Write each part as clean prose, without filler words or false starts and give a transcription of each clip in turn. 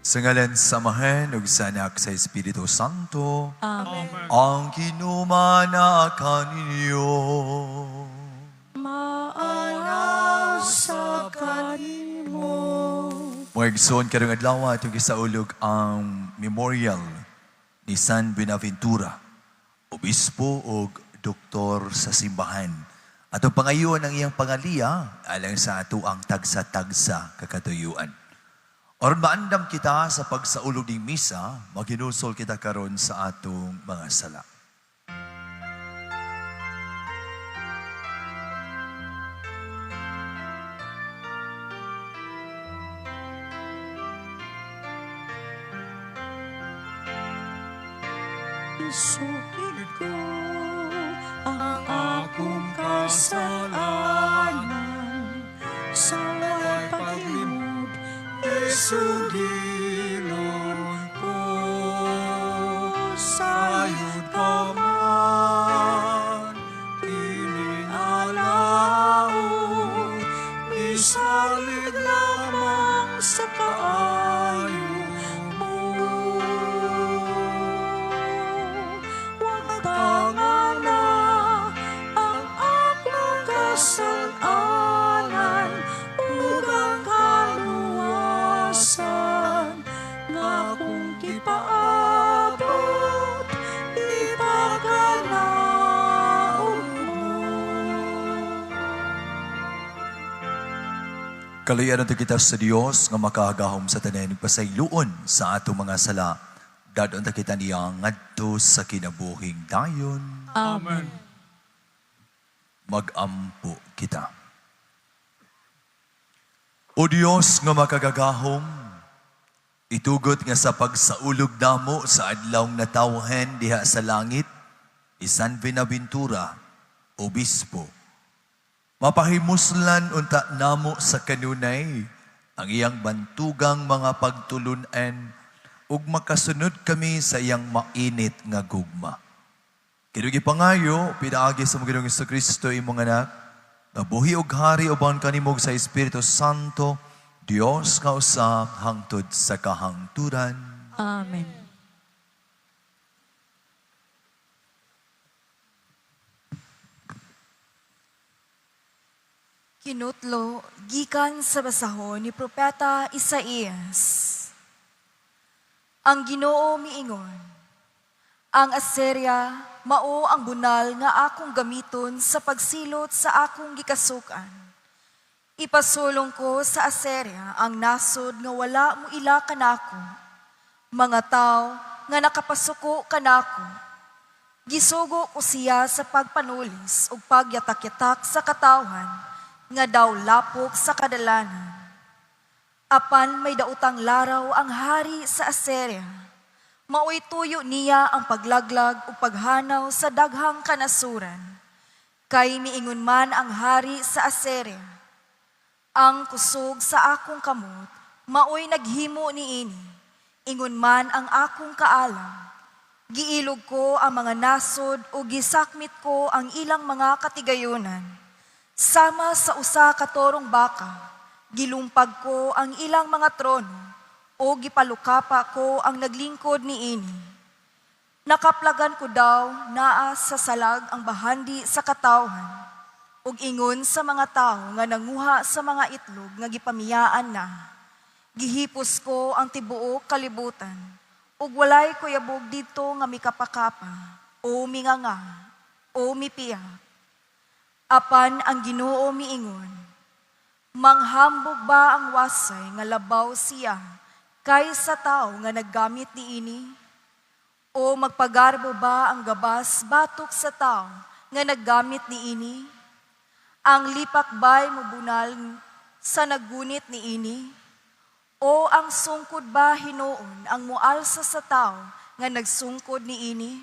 Sa ngalan sa Amahan ug sa Anak sa Espiritu Santo. Amen. Ang Ginoo maanaa kaninyo. Maanaa sa kanimo. Mga igsoon, karong adlaw atong gisaulog ang memorial ni San Buenaventura, obispo ug doktor sa simbahan. Atong pangayoon ang iyang pangaliya alang sa ato ang tagsa-tagsa kakatuyuan. Aron maandam kita sa pagsaulog ning misa, maghinulsol kita karon sa atong mga sala. Isugid ko ang akong kasalanan sa walay paglimod, Isugilon ko sayod sayod ka ka man, kining alaon, misalig lamang sa kaayo mo. Huwag tangana ang akong kasalanan ug ang kaluwasan nga akong gipaabot, ipaganaog mo. Kaluyan nato kita sa Dios nga makahagahom sa tanan pasayloon sa atong mga sala. Dadon ta kita niya ngadto sa kinabuhing dayon. Amen. Magampo kita. O Dios nga makagagahom, itugot nga sa pagsaulog namo sa adlawng natawhan diha sa langit, ni San Buenaventura, Obispo. Mapahimuslan unta namo sa kanunay ang iyang bantugang mga pagtulunan ug makasunod kami sa iyang mainit nga gugma. Kinugi pangayo, pinaagi sa mga Ginoong Kristo imong anak, nabuhi og hari uban kanimog sa Espiritu Santo, Dios nga usa hangtod sa kahangturan. Amen. Kinutlo gikan sa basahon ni Propeta Isaías. Ang Ginoo miingon, ang Assyria mao ang bunal nga akong gamiton sa pagsilot sa akong gikasukan. Ipasulong ko sa Assyria ang nasod nga wala mo ila kanako, mga tao nga nakapasuko kanako. Gisugo ko siya sa pagpanulis ug pagyatak-yatak sa katawhan nga daw lapok sa kadalanan. Apan may daotang laraw ang hari sa Assyria. Maoy tuyo niya ang paglaglag ug paghanaw sa daghang kanasuran. Kay miingon man ang hari sa Assyria, ang kusog sa akong kamot, maoy naghimo niini. Ingon man ang akong kaalam. Giilog ko ang mga nasod o gisakmit ko ang ilang mga katigayunan. Sama sa usa ka torong baka, gilumpag ko ang ilang mga trono o gipalukapa ko ang naglingkod niini. Nakaplagan ko daw naa sa salag ang bahandi sa katawhan ug ingon sa mga tawo nga nanguha sa mga itlog nga gipamiyaan na. Gihipos ko ang tibuok kalibutan ug walay kuyabog didto nga mikapakapa o minganga o mipiyak. Apan ang Ginoo miingon, manghambog ba ang wasay nga labaw siya kaysa tawo nga naggamit niini? O magpagarbo ba ang gabas batok sa tao nga naggamit niini? Ang lipak ba'y mobunal sa naggunit niini? O ang sungkod ba hinuon ang mualsa sa tao nga nagsungkod niini?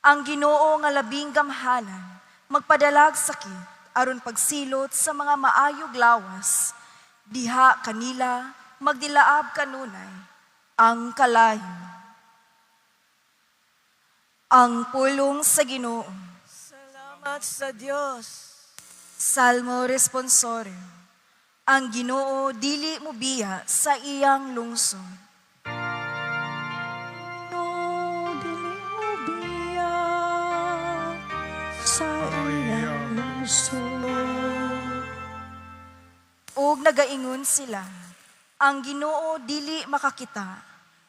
Ang Ginoo nga labing gamhanan magpadalag sakit aron pagsilot sa mga maayog lawas, diha kanila magdilaab kanunay ang kalayo. Ang pulong sa Ginoo. Salamat sa Diyos. Salmo Responsorio. Ang Ginoo dili mobiya sa iyang lungsod. No, dili mobiya sa iyang lungsod. Ug nagaingon sila, ang Ginoo dili makakita,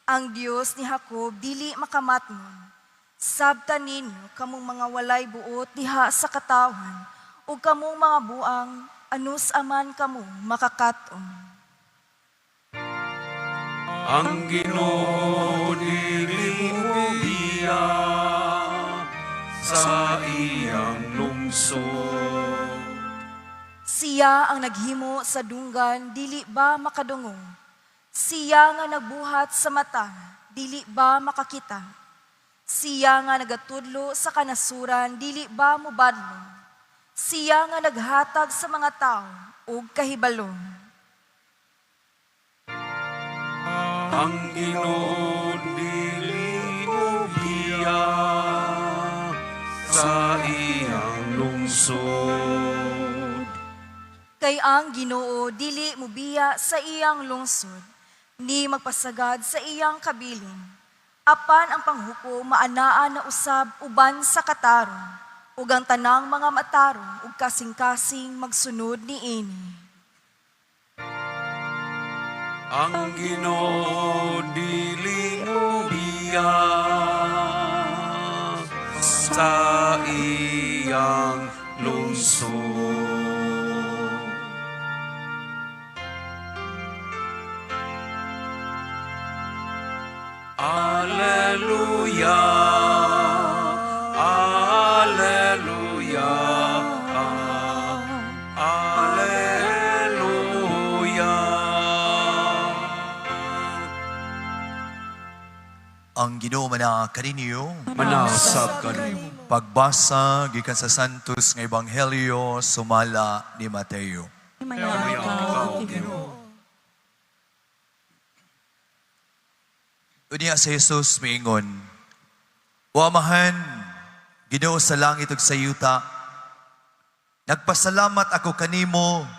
ang Dios ni Jacob dili makamatngon. Sabta ninyo kamong mga walay buot diha sa katawhan, ug kamong mga buang, anus aman kamo makakaton. Ang Ginoo dili mobiya sa iyang lungsod. Siya ang naghimo sa dunggan, dili ba makadungog? Siya nga nagbuhat sa mata, dili ba makakita? Siya nga nagatudlo sa kanasuran, dili ba mobadlong? Siya nga naghatag sa mga tao og kahibalo. Ang Ginoo dili mobiya sa iyang lungsod. Kay ang Ginoo dili mubiya sa iyang lungsod, ni magpasagad sa iyang kabilin. Apan ang panghukom maanaa na usab uban sa katarong, ug ang tanang mga matarong ug kasing-kasing magsunod niini. Ang Ginoo dili mobiya sa iyang lungsod. Alleluia, Alleluia, Alleluia. Ang Ginoo mana kaninyo. Manasab kanimo. Pagbasa gikan sa Santos nga Ebanghelyo sumala ni Mateo. Himayaon ikaw, Ginoo. Unya si Jesus miingon, "O Amahan, Ginoo sa langit ug sa yuta, nagpasalamat ako kanimo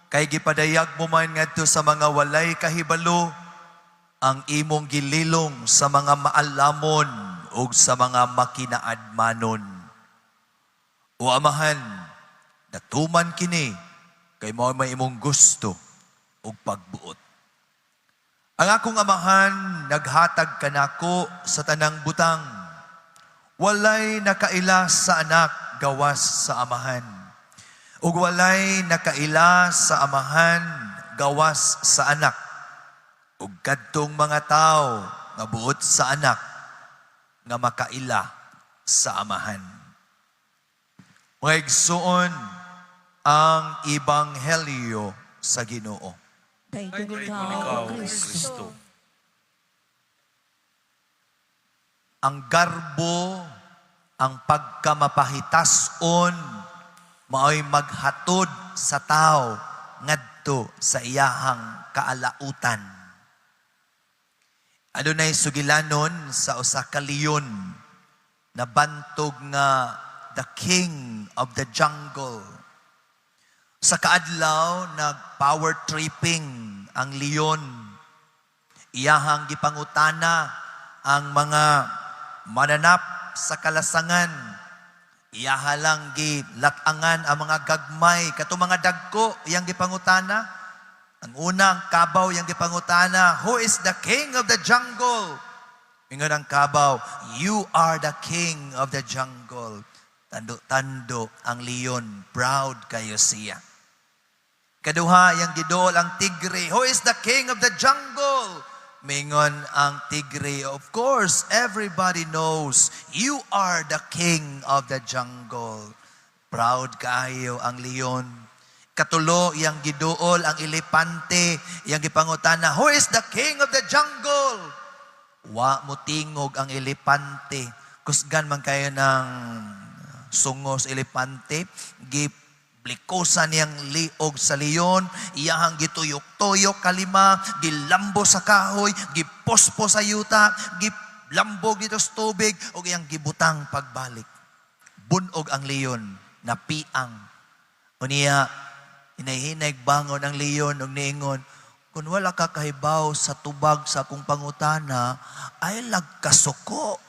kay gipadayag mo man ngadto sa mga walay kahibalo ang imong gililong sa mga maalamon ug sa mga makinaadmanon. O Amahan, natuman kini kay mao may imong gusto ug pagbuot. Ang akong amahan naghatag kanako sa tanang butang. Walay nakaila sa anak gawas sa amahan. Ug walay nakaila sa amahan gawas sa anak. Ug kadtong mga tawo nga buot sa anak nga makaila sa amahan." Mga igsuon, ang ebanghelyo sa Ginoo. Dayon ikaw, Kristo. Ang garbo, ang pagkamapahitason, mao'y maghatod sa tao ngadto sa iyahang kaalautan. Adunay sugilanon sa usa ka leon na bantog nga the king of the jungle. Sa kaadlaw, nag-power tripping ang leon. Iyahang gipangutana ang mga mananap sa kalasangan. Iyaha lang gilatangan ang mga gagmay, katong mga dagko iyang gipangutana. Ang unang kabaw iyang gipangutana, "Who is the king of the jungle?" Ingon ang kabaw, "You are the king of the jungle." Tando-tando ang leon, proud kayo siya. Kaduha, yang gidol ang tigre, "Who is the king of the jungle?" Mingon ang tigre, "Of course, everybody knows you are the king of the jungle." Proud kaayo ang leon. Katulo, yang giduol ang elepante, yang gipangutana, "Who is the king of the jungle?" Wa mo tingog ang elepante. Kusgan man kayo ng sungos elepante, giblikosan niyang liog sa leon, iyahang gituyok-tuyok kalima, gilambo sa kahoy, gipospo sa yuta, gilambog dito sa tubig, ug iyang gibutang pagbalik. Bunog ang leon, napiang. Unya, Hinay-hinay bangon ang leon ug niingon, "Kung wala ka kahibaw sa tubag sa akong pangutana, ay lagkasuko."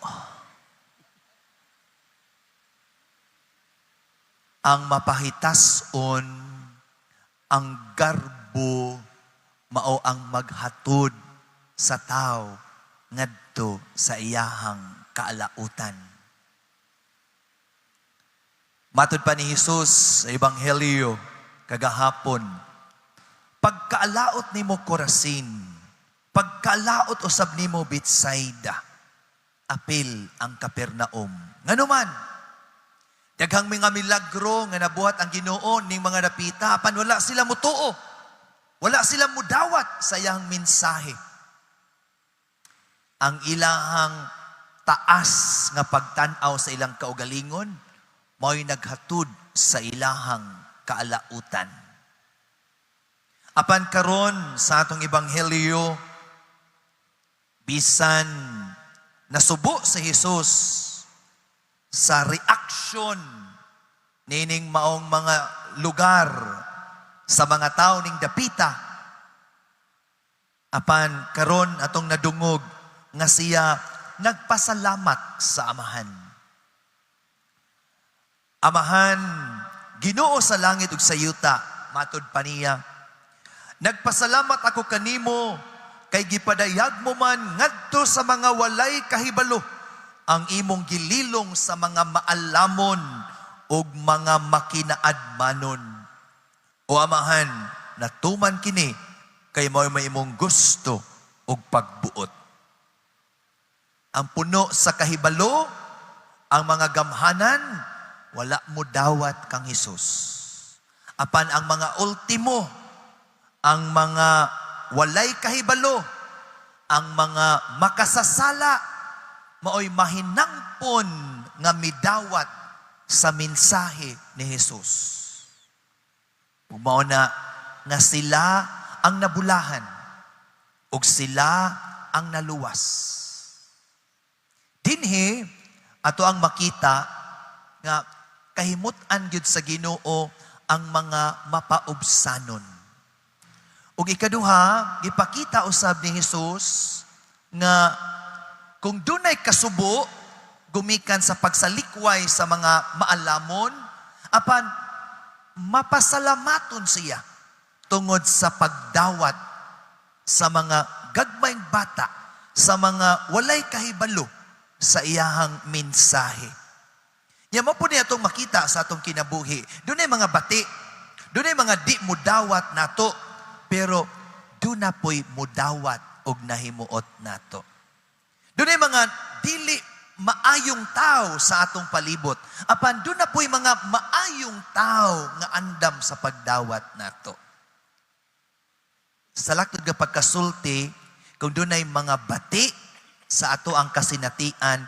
Ang mapahitason, ang garbo, mao ang maghatod sa tao ngadto sa iyahang kaalautan. Matod pa ni Jesus sa Ebanghelyo kagahapon, "Pagkaalaot nimo Corazin, pagkaalaot usab nimo Betsaida, apil ang Capernaum." Nganuman, daghang mga milagro nga nabuhat ang Ginoo ning mga dapita, apan wala sila mutuo. Wala sila mudawat sa iyang mensahe. Ang ilahang taas nga pagtan-aw sa ilang kaugalingon, mao'y naghatud sa ilahang kaalautan. Apan karon sa atong ebanghelyo, bisan nasubo si Jesus sa reaksyon nining maong mga lugar sa mga tao ning dapita, apan karon atong nadungog nga siya nagpasalamat sa Amahan. "Amahan, Ginoo sa langit ug sa yuta," matod pa niya, "nagpasalamat ako kanimo kay gipadayag mo man ngadto sa mga walay kahibalo ang imong gililong sa mga maalamon ug mga makinaadmanon. O Amahan, natuman kini kay mao may imong gusto ug pagbuot." Ang puno sa kahibalo, ang mga gamhanan, wala mo dawat kang Hesus. Apan ang mga ultimo, ang mga walay kahibalo, ang mga makasasala, maoy mahinangpon nga midawat sa mensahe ni Jesus. Ug mao na nga sila ang nabulahan ug sila ang naluwas. Dinhi ato ang makita nga kahimut-an gyud sa Ginoo ang mga mapaubsanon. Ug ikaduha, gipakita usab ni Jesus nga kung dunay kasubo gumikan sa pagsalikway sa mga maalamon, apan mapasalamaton siya tungod sa pagdawat sa mga gagmayng bata, sa mga walay kahibalo sa iyahang mensahe. Ya mao po niya atong makita sa atong kinabuhi. Dunay mga bati, dunay mga di mudawat nato, pero duna po'y mudawat og nahimuot nato. Dunay mga dili maayong tao sa atong palibot. Apan duna po'y mga maayong tao nga andam sa pagdawat nato. Sa laktod nga pagkasulti, kung dunay mga bati sa ato ang kasinatian,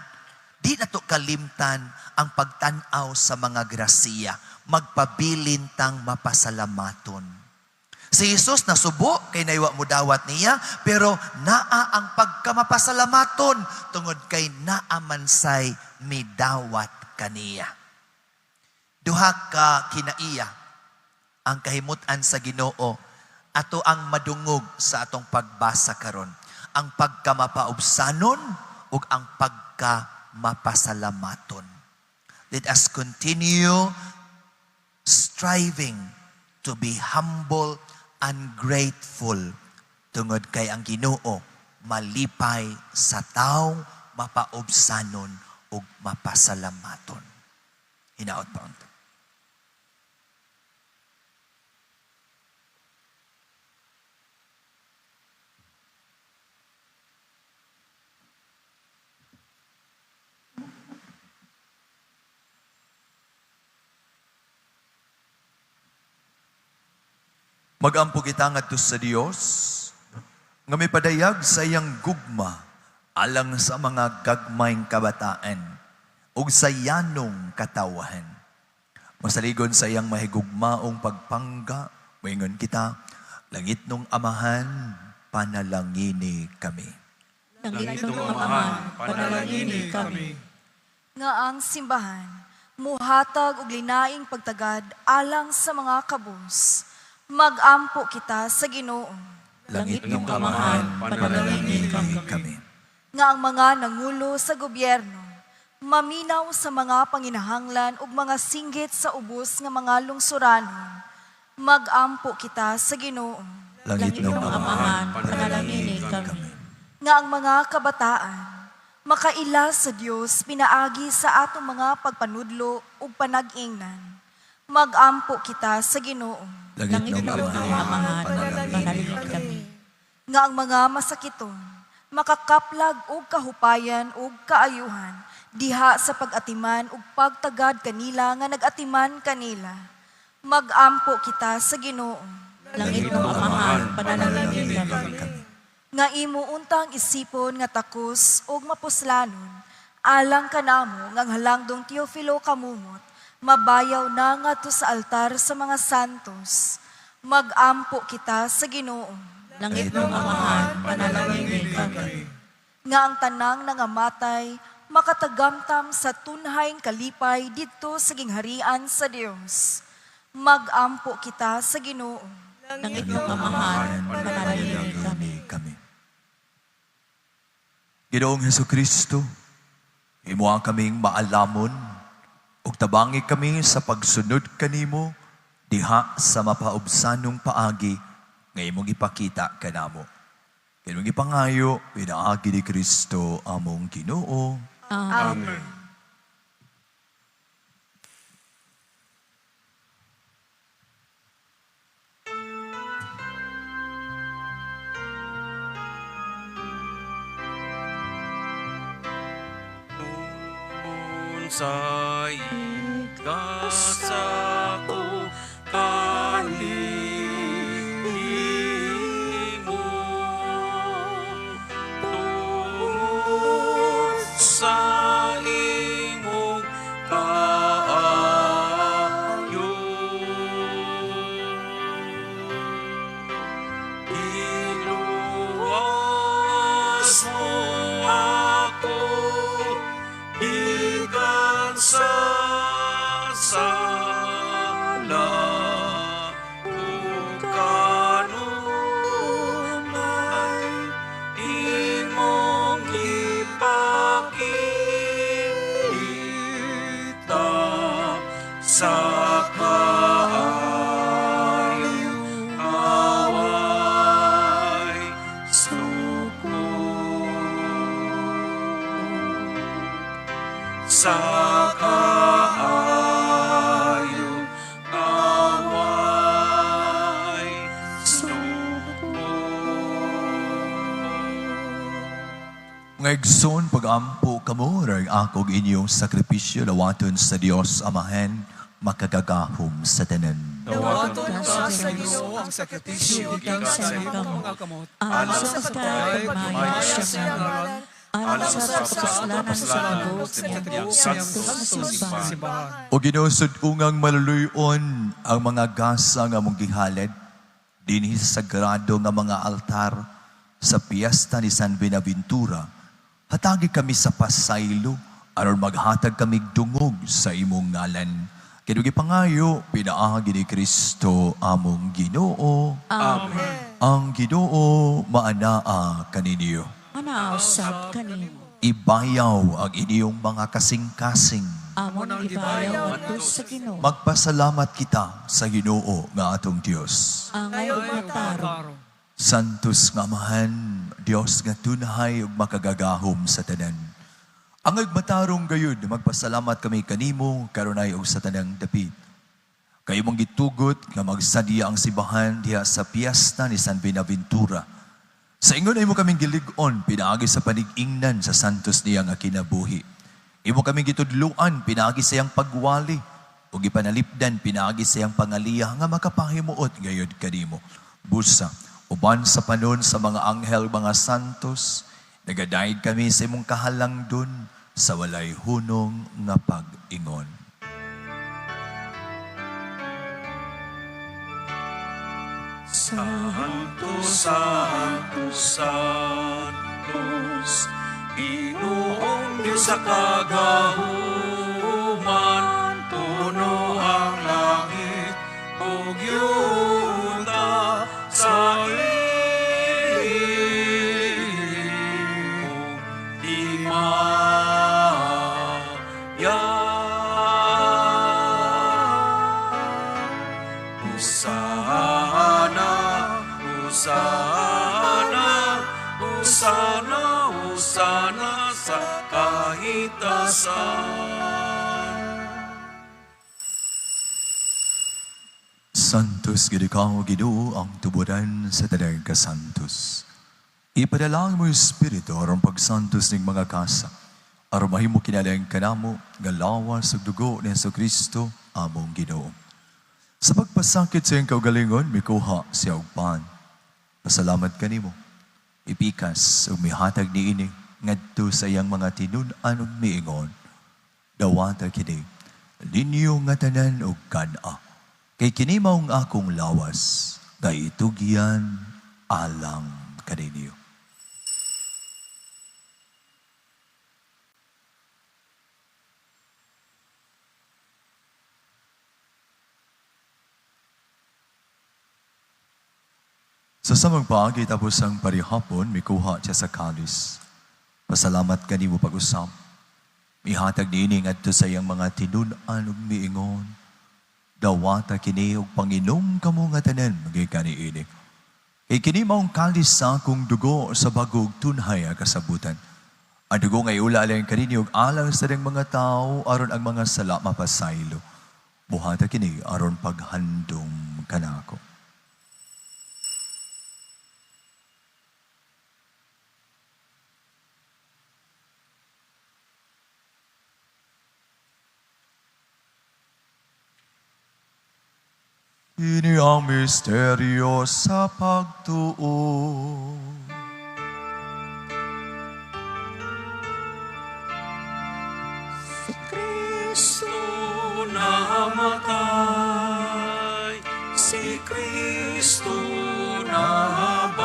di nato kalimtan ang pagtan-aw sa mga grasiya. Magpabilin tang mapasalamaton. Si Jesus nasubo kay naywa mo dawat niya, pero naa ang pagkamapasalamaton tungod kay naa man say midawat kaniya. Duha ka kinaiya ang kahimutan sa Ginoo ato ang madungog sa atong pagbasa karon. Ang pagkamapaubsanon ug ang pagkamapasalamaton. Let us continue striving to be humble and grateful tungod kay ang Ginoo malipay sa taong mapaubsanon ug mapasalamaton. Hinaot pa unta. Magampo kita ngadto sa Dios nga mipadayag sa iyang gugma alang sa mga gagmayng kabataan ug sa yanong katawhan. Masaligon sa iyang mahigugmaong pagpangga, moingon kita, "Langitnong Amahan, panalangini kami." Langitnong Amahan, panalangini kami. Nga ang simbahan muhatag og linaing pagtagad alang sa mga kabus. Magampo kita sa Ginoo. Langitnong Amahan, panalangini kami. Nga ang mga nangulo sa gobyerno maminaw sa mga panginahanglan ug mga singgit sa ubos nga mga lungsuranon. Magampo kita sa Ginoo. Langitnong Amahan, panalangini kami. Nga ang mga kabataan makaila sa Dios pinaagi sa atong mga pagpanudlo ug panag-ingnan. Magampo kita sa Ginoo. Langitnong Langitnong Amahan, Amahan, panalangini panalangini kami. kami. Nga ang mga masakiton makakaplag og kahupayan ug kaayuhan diha sa pag-atiman ug pagtagad kanila nga nag-atiman kanila. Magampo kita sa Ginoo. Langitnong Amahan, panalangini kami. Nga imo untang isipon nga takos ug mapuslanon alang kanamo nga ang halangdong Teofilo kamumot mabayaw na ngadto sa altar sa mga santos. Magampo kita sa Ginoo. Langitnong Amahan, panalangini kami. Nga ang tanang nangamatay makatagamtam sa tunhayng kalipay didto sa gingharian sa Dios. Magampo kita sa Ginoo. Langitnong Amahan, panalangini kami. Kami. Ginoong Heso Kristo, imo ang kaming maalamon ug tabangi kami sa pagsunod kanimo diha sa mapaubsanong paagi nga imong ipakita kanamo. Imong ipangayo pinaagi ni Kristo among Ginoo. Amen. Unsay gasa ko kanimo tungod sa imong kaayo. Iluwas mo ako gikan sa sala ug kanunay imong ipakita sa kaayo away suko sa kaayo away suko. Mga igsoon, pag-ampo kamo, ray akog inyong sakripisyo lawaton sa Dios Amahan, makagagahom sa tanan. Dawaton ka sa Ginoo ang sakripisyo gikan sa imong mga kamot. Alang sa pagmaya sa iyang ngalan, alang sa pagkaslanan sa tibuok niyang santo nga simbahan. Simbahan. O Ginoo, sud-ungang maluluyon ang mga gasa nga among gihalad dinhi sa sagrado nga mga altar sa piyesta ni San Buenaventura. Hatagi kami sa pasaylo aron maghatag kami dungog sa imong ngalan. Kinugi pangayo, pinaagi ni Kristo among Ginoo. Amen. Ang Ginoo maanaa kaninyo. Manausap kanimo. Ibayaw ang inyong mga kasing-kasing. Amon ang gibayaw ngadto sa Ginoo. Magpasalamat kita sa Ginoo nga atong Dios. Angay ug matarong. Santos nga Amahan, Dios nga tunhay ug makagagahom sa tanan. Ang matarong gayud, magpasalamat kami kanimo karunay ug sa tanang dapit. Kayo mong gitugot nga magsadya ang simbahan diha sa piyesta ni San Buenaventura. Sa ingon ay mo kaming gilig-on, pinaagi sa panigingnan sa santos niya nga kinabuhi. Imo kaming gitudluan, pinaagi sa iyang pagwali, ug gipanalipdan, pinaagi sa iyang pangaliya nga makapahimuot gayud kanimo. Busa, uban sa panon sa mga anghel, mga santos, nagadayeg kami sa imong kahalangdon sa walay hunong nga pag-ingon. Santo, Santo, Santos, Ginoong Diyos sa kagahuman, puno ang langit ug yuta. Hosana, Hosana sa kahitasan. Santos gid ikaw, Ginoo, ang tuburan sa tanang kasantos. Ipadala ang mo Espiritu aron pagsantos ning mga kasa. Aron mahimo kinalang kanamo nga lawas ug dugo ni Hesukristo among Ginoo. Sa pagpasakit sa iyang kaugalingon, mikuha siya og pan. Pasalamat kanimo. Ipikas ug mihatag niini ngadto sa iyang mga tinun-an ug miingon. Dawata kini, ninyo nga tanan og kan-a. Kay kini maong akong lawas, nga itugyan alang kaninyo. Sa samang paagi tapos ang parihapon, mikuha siya sa kalis. Pasalamat kanimo pag-usap. Mihatag niini ngadto sa iyang mga tinun-an ug miingon. Dawata kini ug panginom kamo nga tanan magikan niini. Kay kini maong kalis sa akong dugo sa bagong tunhay a kasabutan. Ang dugo nga iula alang kaninyo ug alang sa tanang mga tao aron ang mga sala mapasaylo. Buhata kini aron paghandom kanako. Kini ang misteryo sa pagtuo. Si Kristo Namatay, si Kristo nabanaw,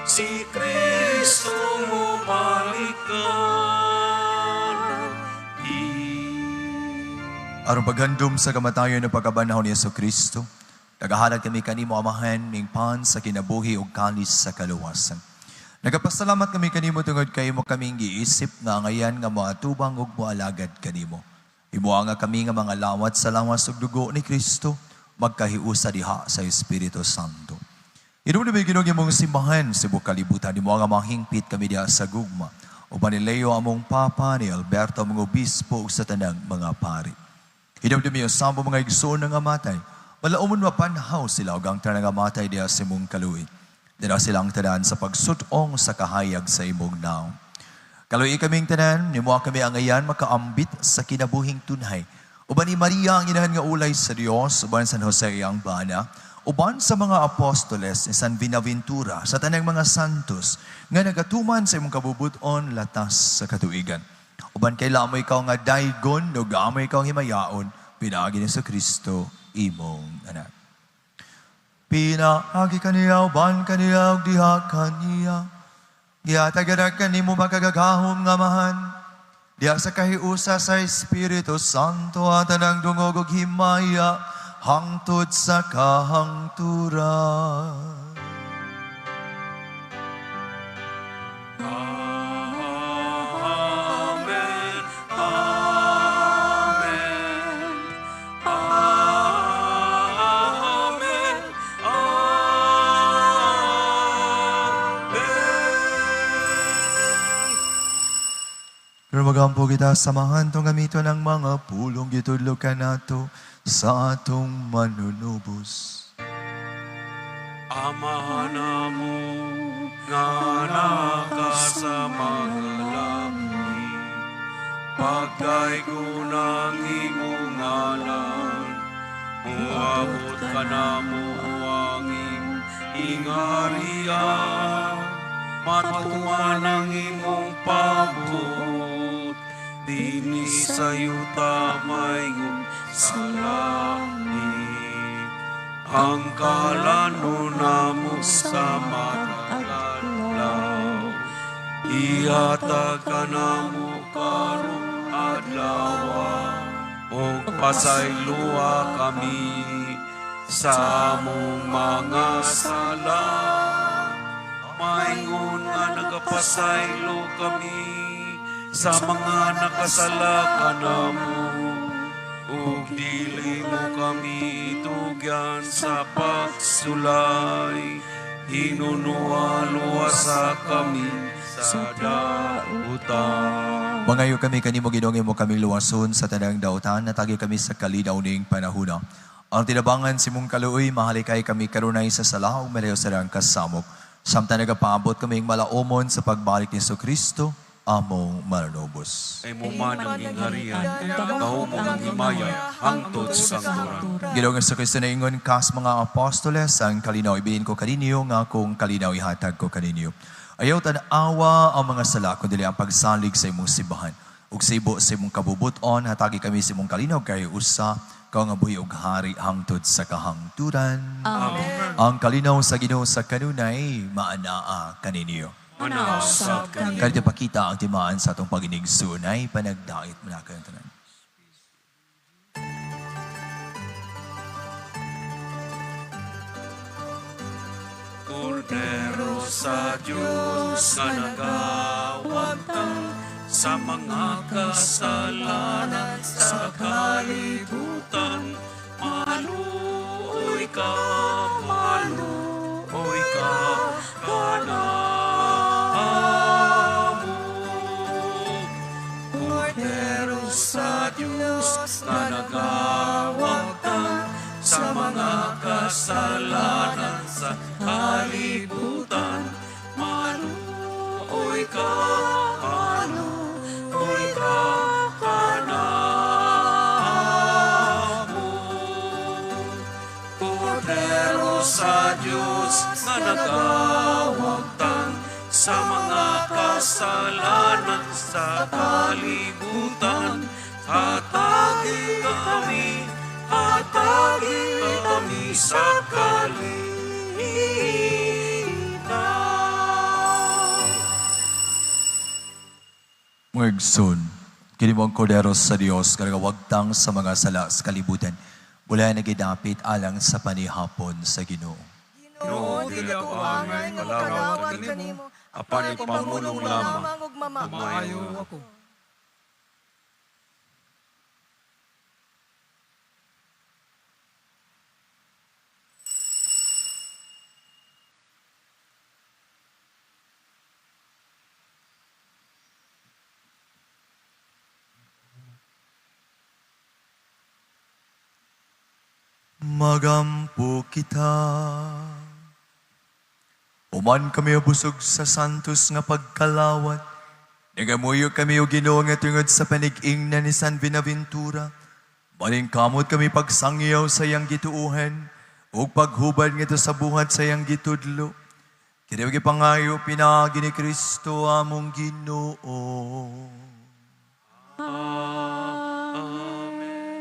si Kristo mubalikan. Aron paghandom sa kamatayon ng pagkabanhaw ni Yesu Kristo, nagahalad kami kanimo Amahan ning pan sa kinabuhi ug kalis sa kaluwasan. Nagapasalamat kami kanimo tungod kay imo kaming giisip nga angayan nga moatubang ug moalagad kanimo. Imo nga kami nga mga lawat sa lawas ug dugo ni Kristo, magkahiusa diha sa Espiritu Santo. Hinumdumi Ginoo imong simbahan sa tibuok kalibutan, imo nga mahingpit kami diha sa gugma. Uban ni Leo among Papa, ni Alberto among obispo ug sa tanang mga pari. Hinumdumi usab mga igsoon nga namatay. Malaumon mapanhaw sila ug ang tanang namatay diha sa imong kaluoy. Dira silang tanan sa pagsut-ong sa kahayag sa imong naong. Kaluoyi kaming tanan, nimo kami angayan makaambit sa kinabuhing tunhay. Uban ni Maria ang inahan nga ulay sa Dios, uban San Jose ang bana, uban sa mga apostoles ni San Binaventura, sa tanang mga santos, nga nagatuman sa imong kabubuton latas sa katuigan. Uban kay lamo ikaw nga daygon, ug amo ikaw himayaon, pinaagi ni sa Kristo imong anak. Pinaagi kaniya, uban kaniya, ug diha kaniya. Gihatag kanimo makagagahom nga Amahan. Diha sa kahiusa sa Espiritu Santo at ang dungog ug himaya hangtod sa kahangturan. Amen, Amen, Amen, Amen. Pero magampo kita samahan tong gamiton ang mga pulong gitudlo kanato sa atong manunubos. Ama namo nga naka sa mga langit, pagdaygon ang imong ngalan, muabot kanamo ang imong gingharian, matuman ang imong pagbuot, dinhi sa yuta maingon sa langit. Ang kalanon namo sa matag adlaw, ihatag kanamo karong adlaw, ug pasayloa kami sa among mga sala. Maingon nga nagapasaylo kami sa mga nakasala kanamo, ug dili mo kami tugyan sa pagsulay. Hinunoa. Luwasa kami sa dautan. Mangayo kami kanimo, Ginoo, mo kaming luwason sa tanang dautan, natagi kami sa kalinaw ning panahuna. Ang tinabangan sa imong kaluoy, mahalikay kami karunay sa sala ug malayo sa kasamok. Samtang nagapaabot kaming malaumon sa pagbalik ni Kristo, among manunubos. Kay mo man ang gingharian, gahom ug ang himaya, hangtod sa kangturan. Ginoong Kristo naingon kas mga apostoles, ang kalinaw ibilin ko kaninyo, nga akong kalinaw ihatag ko kaninyo. Ayaw tan-awa ang mga sala, kundi ang pagsalig sa imong simbahan. Ug sibo sa imong kabubuton, hatagi kami sa imong kalinaw kay usa ka nga buhi ug hari hangtod sa kahangturan. Amen. Ang kalinaw sa Ginoo sa kanunay maanaa kaninyo. Manaog sab kaninyo. Kadto pakita ang timaan sa atong paginigsunay, panagdait manakayon tanan. Kordero sa Diyos nga nagawagtang sa mga kasalanan sa kalibutan. Maluoy ka, maluoy ka, kanamo. Kordero sa Diyos nga nagawagtang sa mga kasalanan sa kalibutan. Maluoy ka, maluoy ka, kanamo. Kordero sa Diyos nga nagawagtang sa mga kasalanan sa kalibutan. Hatagi kami, hatagi kami sa kalinaw. Mga igsoon, kini mo ang kordero sa Dios nga nagawagtang sa mga sala sa kalibutan. Wala nagidapit alang sa panihapon sa Ginoo. Ginoo, dili ako angay nga makalawat kanimo, Apan ipamulong lamang ug mamaayo Maayo ako. Magampo kita. Human kami busog sa santos nga pagkalawat. Nagamuyo kami o Ginoo nga tungod sa panig-ingna ni San Buenaventura. Maningkamot kami pagsangyaw sa iyang gituohan ug paghubad ngadto sa buhat sa iyang gitudlo. Kini gipangayo pinaagi ni Kristo among Ginoo.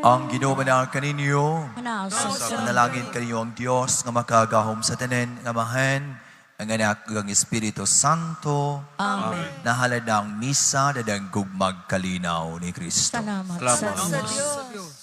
Ang Ginoo manaa kaninyo. Manaog sab kaninyo. Manalangin kaninyo ang Dios nga makagahom sa tanan nga Amahan, ang Anak ug ang Espiritu Santo. Amen. Nahalad na ang misa dadang gugmag kalinaw ni Kristo. Salamat sa Salamat. Diyos. Sa Diyos.